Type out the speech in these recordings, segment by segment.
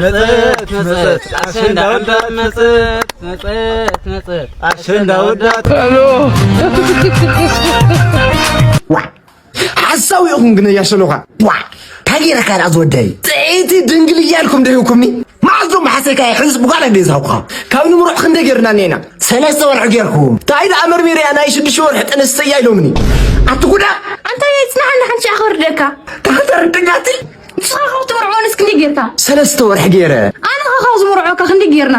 መጸት መጸት ኣሸንዳ ወዳት መጸት መጸት መጸት ኣሸንዳ ወዳት። ዋ፣ ሓሳዊ ኢኹም ግን እያ ሸሎኻ። ዋ፣ እንታይ ገይረካ ደኣ ዝወደይ? ጥዕይቲ ድንግል እያልኩም ደይብኩምኒ? መዓዞም መሓሰይካ ሕዝቢ ጓል እንደ ዝሃብኳ። ካብ ንምሩሕ ክንደ ገይርና እኒአና? ሰለስተ ወርሒ ገይርኩም። እንታይ ደኣ መርሚርያ ናይ ሽዱሽተ ወርሒ ጥንስቲ እያ ኢሎምኒ። ኣቲ ጉዳ! ኣንታ የጽናሓና ሓንቲ ሻዕ ክወርደካ። ተኸተርድኛቲ? ንስኻ ካብ ትምርዖንስ ክንደይ ጌርካ? ሰለስተ ወርሒ ገይረ። ኣነ ኸ ካብ ዝምርዖካ ክንደይ ጌርና?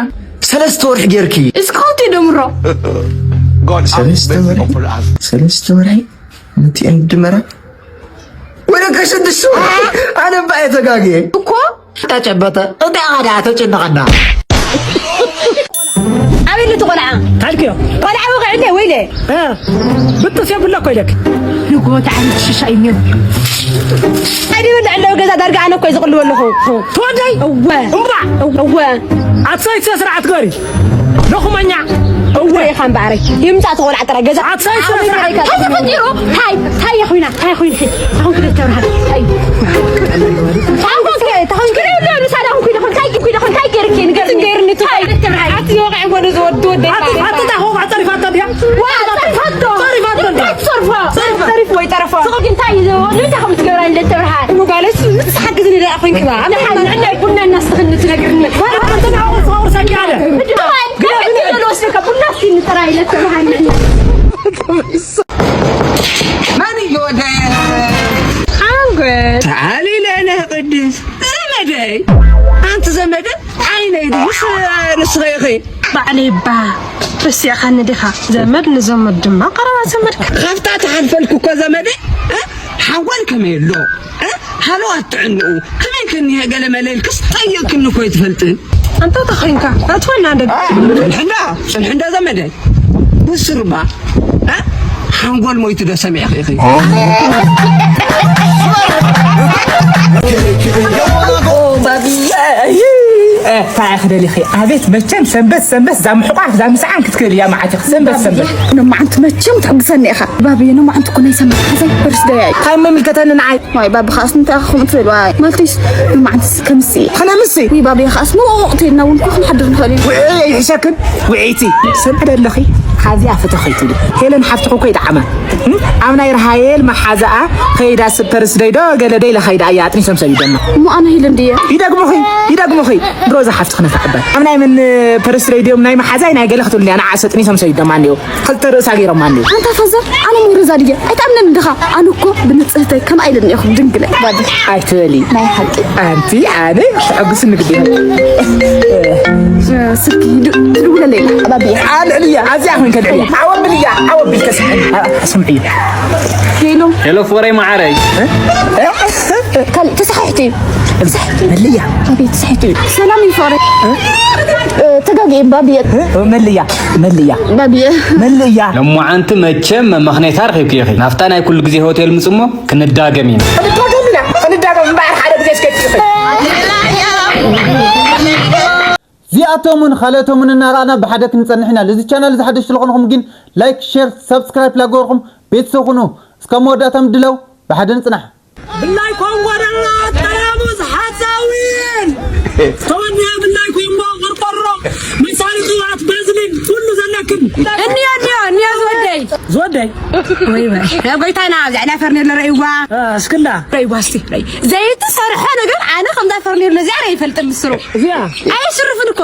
ሰለስተ ወርሒ ጌርኪ። እስኪ ከምቲ ደምሮ። ሰለስተ ወርሒ? ሰለስተ ወርሒ? ምንቲአን ድመራ? ወለከ ሽዱሽተ ወርሒ? ኣነ እባ እየ ተጋግየ። እኮ። ተጨበጠ። እንታይ ኻዳ ተጨነቐና? ኣበይ ልቲ ቆልዓ? ታልክዮ። ቆልዓ ወቕዕለ ወይለ። እ፣ ብጥስ የብሎ እኮ ኢለክ። ንጎት ዓይነት ሽሻ እዩ። ኣይዲ በልዕ ኣለዉ ገዛ ዳርጋ ኣነ እኮ እየ ዝቕልቦ ኣለኹ። ትወደይ? እወ። እምባዕ። እወ። ኣትሳይ ስነ ስርዓት ገሪ። ሎኹመኛ። እወ። እንታይ ኢኻ እምበኣረይ? ይምጻእ እቲ ቆልዓ ጥራይ ገዛ። ኣትሳይ ስነ ስርዓት። እንታይ ተፈጢሩ? ታይ፣ ታይ ኮይና? ታይ ኮይንኪ? ኣሁን ክልተ ብርሃን። ታይ? ኣሁን ክልተ፣ ኣሁን ክልተ። ንሳዳ ኣሁን ክልተ፣ እንታይ ክልተ፣ እንታይ ገይርኪ? ንገርኒ። ገይርኒ፣ ታይ? ክልተ ብርሃን። ኣቲ ወቕዒ ጎነ ዝወዱ ወደይ። ኣቲ፣ ኣቲ ታኹ ጸሪፋቶ ድያ? ዋ፣ ጸሪፋቶ። ጸሪፋቶ። እንታይ ትጸርፎ? ጸሪፋ። ጸሪፍ ወይ ጠረፋ? ስቕ ግን እንታይ እዩ? ንምንታይ ከም ትገብራ እንደ ተብርሃ? እሞ ጋለስ ምስ ሓግዝኒ ደኣ ኮይንክባ። ኣብ ንሕና ንዕናይ ቡና እናስተኽኒ ትነግርኒ። ኣንተ ንዓኡ ዝኸብር ሰኪ ኣለ። ድዋ፣ ግን ግን ወስደካ ቡና እስኪ ንጥራ ኢለ ተብርሃ። መን እዩ ወደ ሓንጎል? ተዓሊለ ነህ ቅድስ ዘመደይ። ኣንቲ ዘመደ ዓይነይ ድዩስ ንስኺ ኢኺ? ባዕለይ እባ ርሲዕካኒ ዲኻ? ዘመድ ንዘመድ ድማ ቀረባ ዘመድካ። ካብታ ትሓልፈልኩ እኮ ዘመደይ፣ እ? ሓንጎል ከመይ ኣሎ? እ? ሃለዋት ጥዕንኡ ከመይ ከኒሀ ገለ መለ ኢልክስ ጠይቕክኒ እኮ ኣይትፈልጥን። ኣንታ ተኸንካ ኣትወና ደግ። ጽንሕንዳ፣ ጽንሕንዳ ዘመደይ። ብስርባ፣ እ? ሓንጎል ሞይቱ ዶ ሰሚዕኺ ኢኺ? ኦ፣ ባብየ። እ፣ እንታይ ኢኺ ደሊኺ? ኣቤት፣ መቸም ሰንበት፣ ሰንበት፣ ዛ ምሕቋፍ፣ ዛ ምስዓም ክትክእል እያ መዓት ኢኺ። ሰንበት፣ ሰንበት። ኖማዓንቲ መቸም ትሕግሰኒ ኢኻ። ባብየ፣ ኖማዓንቲ እኮ ናይ ሰንበት ሓዘይ በርስደይ ኣይ። እንታይ መምልከተኒ ንዓይ? ዋይ፣ ባቢ ኸኣስ እንታይ ኢኻ ከምኡ ትብል? ዋይ፣ ማለትስ ኖማዓንትስ ከምሲ። ኸነ ምሲ? ውይ፣ ባብየ ኸኣስ ንኡ ወቕቲ ኢልና እውን እኮ ክንሓድር ንኽእል ኢና። ውዒ ይሕሸክን? ውዒቲ። ሰምዒ ዶ ኣለኺ? ሓዚኣ ፍትኺ ትብሊ። ሄለን ሓፍትኺ እኮ ይጠዓማ። እም? ኣብ ናይ ራሃየል መሓዛኣ ኸይዳ ስ-፣ በርስደይ ዶ ገለ ዶ ኢላ ኸይዳ እያ ኣጥኒሶም ሰዲዶማ። እሞ ኣነ ሄለን ድየ? ይደግሙኺ፣ ይደግሙኺ። ሮዛ ሓፍትኺ ነታ ዕባይ። ኣብ ናይ ምን በርስደይ ድዮም ናይ መሓዛይ ናይ ገለ ክትብሉ እንድያ ንዓ ኣሰጥኒሶም ሰዲዶማ እንድዮ። ክልተ ርእሳ ገይሮማ እንድዩ። ኣንታ ፋዘር፣ ኣነ ሞይ ሮዛ ድየ? ኣይትኣምነኒ ድኻ? ኣነ እኮ ብንጽህተይ ከምኣ ኢለኒ እኹ ድንግለ። ባዲ። ኣይትበሊ። ናይ ሓቂ። ኣንቲ ኣነ ተሐጉስኒ ግዲ። ስልኪ ድ-፣ ትድውለለይ ኢላ፣ ባቢ። ኣልዕልያ፣ ኣብዚኣ ኮይንከ ልዕልያ። ዓወብልያ፣ ዓወብል ከስምዕኒ። ኣ-፣ ስምዕዮ። ሄሎ። ሄሎ ፍቕረይ መዓረይ። ካልእ ተሳሒሕቲ እዩ። ተሳሒሕቲ። መልያ። ኣቤት፣ ተሳሒሕቲ እዩ። ሰላም እዩ ፍቕረይ። እ፣ ተጋግየ እምባ ብየ። እ፣ መልያ፣ መልያ። ባብየ። መልያ። ሎማዓንቲ መቸም መመኽነይታ ረኺብኪ ኢኺ። ናብታ ናይ ኩሉ ግዜ ሆቴል ምጽሞ ክንዳገም ኢና። ክንዳገም ኢና። ክንዳገም እምበኣር ሓደ ግዜ እስከ ትጽኺ። እዚኣቶምን ካልኦቶምን እናረኣና ብሓደ ክንጸንሕ ኢና። እዚ ቻናል እዚ ሓደሽቲ ዝኾንኹም ግን ላይክ፣ ሼር፣ ሳብስክራይብ ላገበርኩም ቤተሰብ ኩኑ። እስከ መወዳእታ ምድላው ብሓደ ንጽናሕ። ብላይ ኮንጎ ደኣ ጠራሙዝ ሓሳዊን ተወዲኣ ብላይ ኮንጎ ቆርቆሮ መሳሊ ቅብኣት ባዝሊን ኩሉ ዘለክን። እንዮ፣ እንዮ፣ እንዮ ዝወደይ። ዝወደይ? ወይ፣ ወይ። ጎይታና ኣብዚኣ ናይ ፈርኔሎ ረእይዋ። እ፣ እስክላ። ረእይዋ እስቲ፣ ረእይ። ዘይትሰርሖ ነገር ኣነ ከምዛ ፈርኔሎ እዚኣ ረእይ ይፈልጥ ምስሩ። እዚኣ? ኣይሽርፍን እኮ።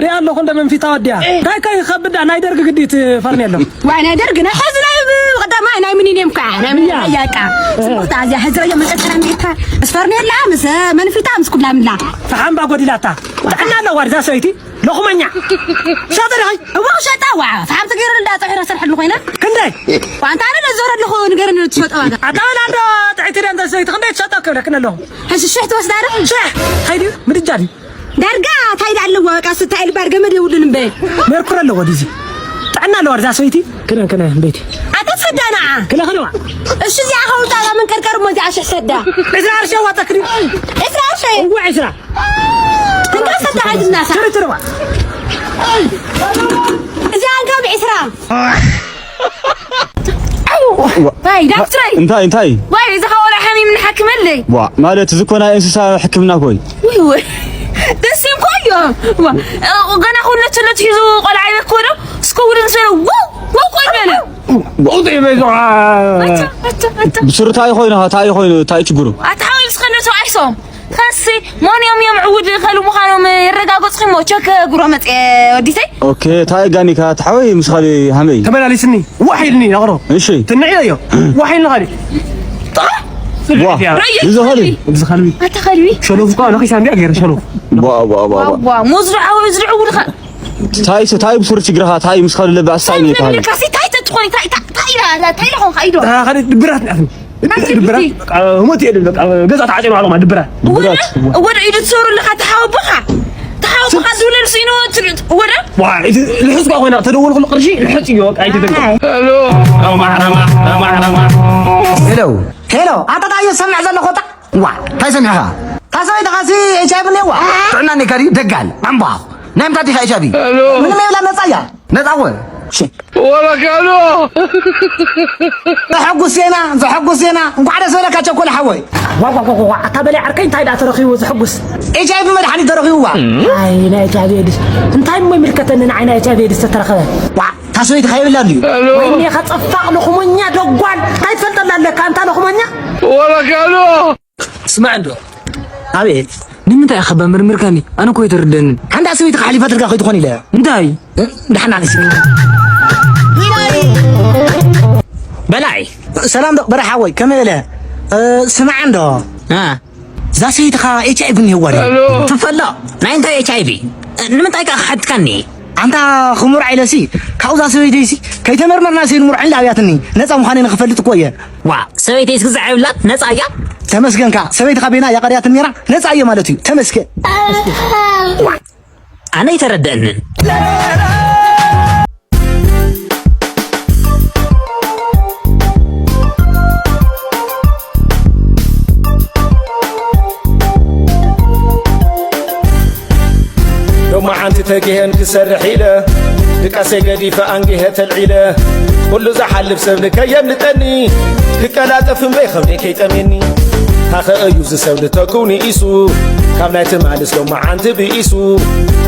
ሪኣ ኣለኹ እንደ መንፊት ኣወዲኣ። እንታይ ከ ይኸብዳ ናይ ደርግ ግዲት ፈርኔሎ። ዋይ ናይ ደርግ ናይ ሕዚ ናይ ቀዳማይ ናይ ሚሊኒየም ከዓ ናይ ሚሊኒየም እያ። እያቃ። ጽቡቕታ እዚኣ ሕዚ ረዮ መቀጸላ ሚታ። ምስ ፈርኔላ፣ ምስ መንፊታ፣ ምስ ኩላ ምላ። ፈሓምባ ጎዲላታ። ጥዕና ኣለዋ እዛ ሰበይቲ። ሎኽመኛ። ሸጠ ዲኺ? እዋ ሸጣ፣ ዋ። ፈሓም ትገይረሉ ዳ ጥሒረ ሰርሐሉ ኮይና። ክንደይ? ዋንታ ኣነ ነዞረ ኣለኹ ንገረኒ ትሸጠ ዋጋ። ኣታ በላ እንዶ ጥዕቲ ደንተ ሰበይቲ ክንደይ ትሸጠ ክብለክን ኣለኹ። ሕዚ ሽሕ ትወስዳ ዶ? ሽሕ። ኸይዲ ምድጃ ድዩ? ዳርጋ ታይ ደኣ ኣለዎ፣ በቃ ስታይ ልባር ገመድ የብሉን እምበ። ሜርኩሪ ኣለዎ ዲዚ። ጥዕና ኣለዋ እዛ ሰበይቲ። ክነ፣ ክነ፣ ቤቲ። ኣታ ትፈዳና። ክነ፣ ክነዋ። እሺ፣ እዚኣ ኸውጣ መንቀርቀር እሞ እዚኣ ሽሕ ሰዳ። ዕስራ ቅርሺ ኣዋጣክኒ። ዕስራ ቅርሺ? እወ፣ ዕስራ። እንካ ሰዳ ዓይድና ሳ። ትሪ፣ ትርዋ። እዚኣ እንካ ብዕስራ። ኣይ፣ ዳክትረይ። እንታይ፣ እንታይ? ዋይ፣ እዚ ኸወላ ሓሚም ንሓክመለይ። ዋ፣ ማለት እዚ እኮ ናይ እንስሳ ሕክምና እኮ እዩ። ውይ፣ ውይ። ደስ ይብኮ እዮም። ዋ፣ ገና ኩነቱ ነትሒዙ ቆልዓ ይበክዎ ዶ? እስከ ውሪ ንሰለ፣ ዋው፣ ዋው፣ ቆይ በለ። ብስሩ እንታይ ኮይኑ፣ እንታይ ኮይኑ፣ እንታይ ችግሩ? ኣታ ሓወይ ምስ ከነቱ ኣይሶም። ከሲ መን እዮም እዮም ዕውድ ከሉ ምዃኖም የረጋገጽኩ እሞ ቸክ ጉሮ መጽየ ወዲሰይ። ኦኬ፣ እንታይ ጋኒካ ተሓወይ ምስ ኻሊ ሃመይ? ተመላሊስኒ፣ ዋሕ ኢልኒ፣ ናቕሮ። እሺ። ትንዕዮ እዮ። ዋሕ ኢልኒ ኻሊ። ዋ፣ እዚ ኻሊ። እዚ ኻሊ። ኣታ ኻሊ። ሸሎፍ እኮ ነኺሳ እንዲያ ገይረ ሸሎፍ። ዋ፣ ዋ፣ ዋ፣ ዋ። ዋ፣ ሙዝ ዶ ዓው፣ እዚ ዕውድ ኻ። ታይ፣ ታይ ብሱር ችግርኻ፣ ታይ ምስ ኻሊ ለባ ኣሳይ ነው ይባላል። ካሲ ታይ ተትኾኒ፣ ታይ፣ ታይ፣ ታይ፣ ታይ፣ ታይ ለኾን ኻይዶ። ታ ኻሊ ድብራት ናት። ናቲ ድብራት፣ ቢቲ። በቃ፣ ሞት የለ፣ በቃ፣ ገዛ ተዓጽዩ ባዕሉ ድማ ድብራት። ድብራት። ወደ፣ ወደ ኢዱ ትሰሩ ለኻ ተሓወብኻ። ተሓወብኻ ዝብለል ስኢኑ ትልጥ። ወደ። ዋ፣ እቲ ልሕዝ ኳ ኮይና፣ ተደወልኩሉ ቅርሺ፣ ልሕዝ እዩ፣ በቃ፣ ኣይትደግም። ኣይ። ሄሎ። ሄሎ። ኣታ ታይ ሰምዕ ዘለኹ፣ ታ-፣ ዋ፣ ታይ ሰሚዕኻ? ታ ሰበይቲ ኻሲ ኤች ኣይ ቪ እኒአዋ። ጥዕና እኒካ ድዩ? ደጋል፣ ዕምቧ። ናይ ምንታይ ዲኻ ኤች ኣይ ቪ? ሄሎ። ምንም የብላ፣ ነጻ እያ። ነጻ እኮ። ሺ። ወረካሎ። ዘሐጉስ ዜና፣ ዘሐጉስ ዜና። እንኳዕ ደስ በለካ ቸኮል ሓወይ። ዋ፣ ዋ፣ ዋ፣ ዋ፣ ኣታ በላይ ዓርከይ እንታይ ደኣ ተረኺቡ ዘሐጉስ? ኤች ኣይ ቪ መድሓኒት ተረኺቡዋ። ኣይ፣ ናይ ኤች ኣይ ቪ ኤድስ። እንታይ እሞ ይምልከተኒ ንዓይ ናይ ኤች ኣይ ቪ ኤድስ ተተረኸበ? ዋ፣ እታ ሰበይቲ ከይብላ እንድዩ። ሄሎ። ወይኔ፣ ኸጸፋቕ ለኹሞኛ ደጓል። እንታይ ትፈልጠላ ኣለካ ኣንታ ለኹሞኛ? ወረካሎ። ስማዕ እንዶ። ኣቤት። ንምንታይ ኢኻ በምርምርከኒ? ኣነ እኮ ኣይተረደንን። ሓንዳ ሰበይቲ ሓሊፋትልካ ከይትኾን ኢለ። እንታይ? እ? ደሓና ነሽ? በላይ። ሰላም ዶ በራሕ ሓወይ፣ ከመይ ኢለ? እ፣ ስማዕ እንዶ። እ። እዛ ሰበይትኻ ኤች ኣይ ቪ እኒሄዋ ድዩ? ትፈሎ። ናይ እንታይ ኤች ኣይ ቪ? ንምንታይ ከ ክሓትካኒ? ኣንታ ክሙር ዓይለሲ፣ ካብዛ ሰበይተይሲ ከይተመርመርና ሰይድ ሙርዐን ኣብያትኒ። ነፃ ምዃነይ ንኽፈልጥ እኮ እየ። ዋ፣ ሰበይተይስ ግዛዕ የብላን፣ ነፃ እያ። ተመስገንካ፣ ሰበይትኻ ቤና እያ ቀርያትኒ ነይራ፣ ነፃ እየ ማለት እዩ። ተመስገን። ዋ፣ ኣነ ኣይተረደአንን። ሎማዓንቲ ተጊሀን ክሰርሕ ኢለ፣ ድቃሰይ ገዲፈ ኣንጊሀ ተልዒለ። ኩሉ ዝሓልፍ ሰብ ንከየምልጠኒ፣ ክቀላጠፍ እምበይ ኸብደይ ከይጠምየኒ። ታኸ እዩ እዚ ሰብ ንተኩው ንኢሱ፣ ካብ ናይ ትማልስ ሎማዓንቲ ብኢሱ።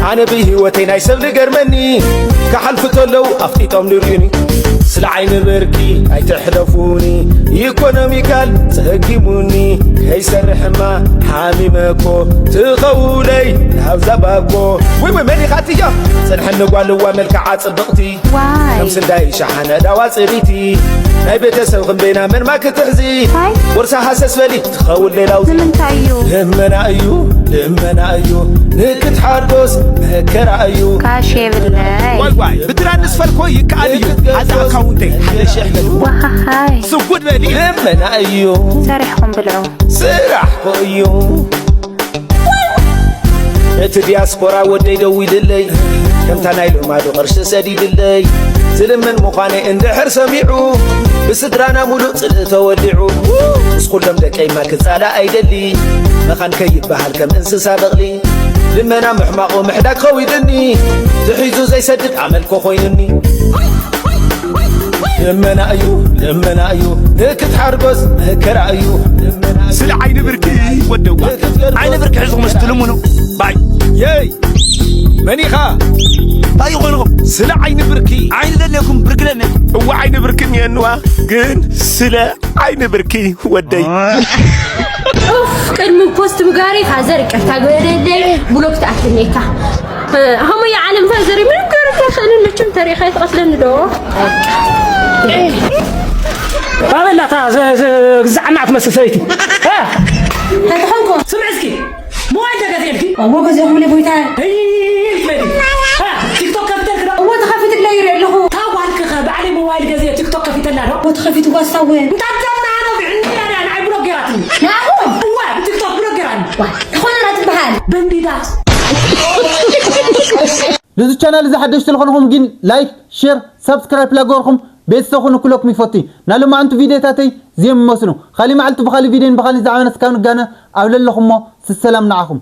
ኣነ ብህይወተይ ናይ ሰብ ዝገርመኒ፣ ክሓልፉ ተለዉ ኣፍጢጦም ንርእዩኒ። ስለ ዓይኒ ብርቂ ኣይትሕለፉኒ፣ ኢኮኖሚካል ጸጊሙኒ። ከይሰርሕማ ሓሚመ እኮ፣ ትኸውለይ ናብዛ ባኮ። ወይ ወይ መን ኢኻ እትያ? ጽንሐኒ ጓልዋ መልክዓ ጽብቕቲ። ዋይ። ከም ስንዳይ ሸሓነ ዳዋ ጽሪቲ። ናይ ቤተሰብ ክንበይና መን ማክ ትሕዚ? ዋይ። ወርሳ ሃሰስ በሊ ትኸውን ሌላው። ንምንታይ እዩ? ልመና እዩ፣ ልመና እዩ። ንክትሓርጎስ መከራ እዩ። ካሽ የብለይ። ዋይ ዋይ፣ ብትራንስፈር ኮ ይከኣል እዩ። ኣዛ ኣካውንተይ ሓደ ሽሕ በሊ። ዋይ። ስጉድ በሊ። ልመና እዩ። ሰሪሕኩም ብልዑ። ስራሕ ኮ እዩ። እቲ ዲያስፖራ ወደይ ደዊልለይ፣ ከምታ ናይ ልማዱ ቅርሺ ሰዲድለይ። ዝልምን ምዃነይ እንድሕር ሰሚዑ፣ ብስድራና ሙሉእ ጽልኢ ተወሊዑ። ምስ ኩሎም ደቀይማ ክጻላእ ኣይደሊ፣ መኻን ከይበሃል ከም እንስሳ በቕሊ። ልመና ምሕማቑ ምሕዳግ ኸዊድኒ፣ ዝሒዙ ዘይሰድድ ኣመልኮ ኮይኑኒ። ልመና እዩ፣ ልመና እዩ፣ ንክትሓርጎስ መከራ እዩ። ልመና እዩ። ስለ ዓይኒ ብርኪ ወደዋ። ዓይኒ ብርኪ ሒዝኩም ምስ ትልምኑ፣ ባይ። የይ፣ መን ኢኻ? እንታይ ይኾንኹም? ስለ ዓይኒ ብርኪ። ዓይኒ ደለኩም፣ ብርኪ ደለኩም። እዋ፣ ዓይኒ ብርኪ እኒአንዋ፣ ግን ስለ ዓይኒ ብርኪ ወደይ። ኡፍ፣ ቅድሚ ፖስት ምግባረይ ፋዘር ይቅርታ ግበረለይ፣ ብሎክ ትኣትኒ እካ። እ፣ ሃሞያ ዓለም ፋዘር ምንም ገይሩ ኣይክእልን፣ መቸም ተሪኻ ይትቐትለኒ ዶ? ኣበላታ፣ ዘ-፣ ዘ-፣ ግዛዕና ትመስል ሰበይቲ። እ? ኣይትኾንኩ። ስምዒ እስኪ። ሞባይል ተገዝኤልኪ? እዎ ገዚእኹምለይ ጎይታ። እይ፣ እይ፣ እይ፣ እይ። ሃ፣ ቲክቶክ ከፊተልኪ ዶ? እዎ ተኸፊትለይ ይርኢ ኣለኹ። እታ ጓልኪ ኸ ባዕለይ ሞባይል ገዚኤ ቲክቶክ ከፊተላ ዶ? እዎ ተኸፊትዋ እሳ እውን። እንታይ ዘመና ነው ብዕኒ ያዳ ንዓይ ብሎክ ገይራትኒ። ንዓኹም? እወ፣ ብቲክቶክ ብሎክ ገይራኒ። ዋ፣ ዝኾነ ናት ትበሃል። በንዲዳ። ነዚ ቻናል እዚ ሓደሽቲ ዝኾንኹም ግን ላይክ፣ ሼር፣ ሳብስክራይብ ላገርኹም ቤተሰብ ኩኑ ክለኩም ይፈቱ። ናሎማዓንቲ ቪዲዮታተይ ዜም መስሉ። ካሊ መዓልቲ ብኻሊ ቪዲዮን ብኻሊ ዛዕባን እስካብ ንጋነ ኣብ ለለኹሞ ስሰላም ንዓኹም።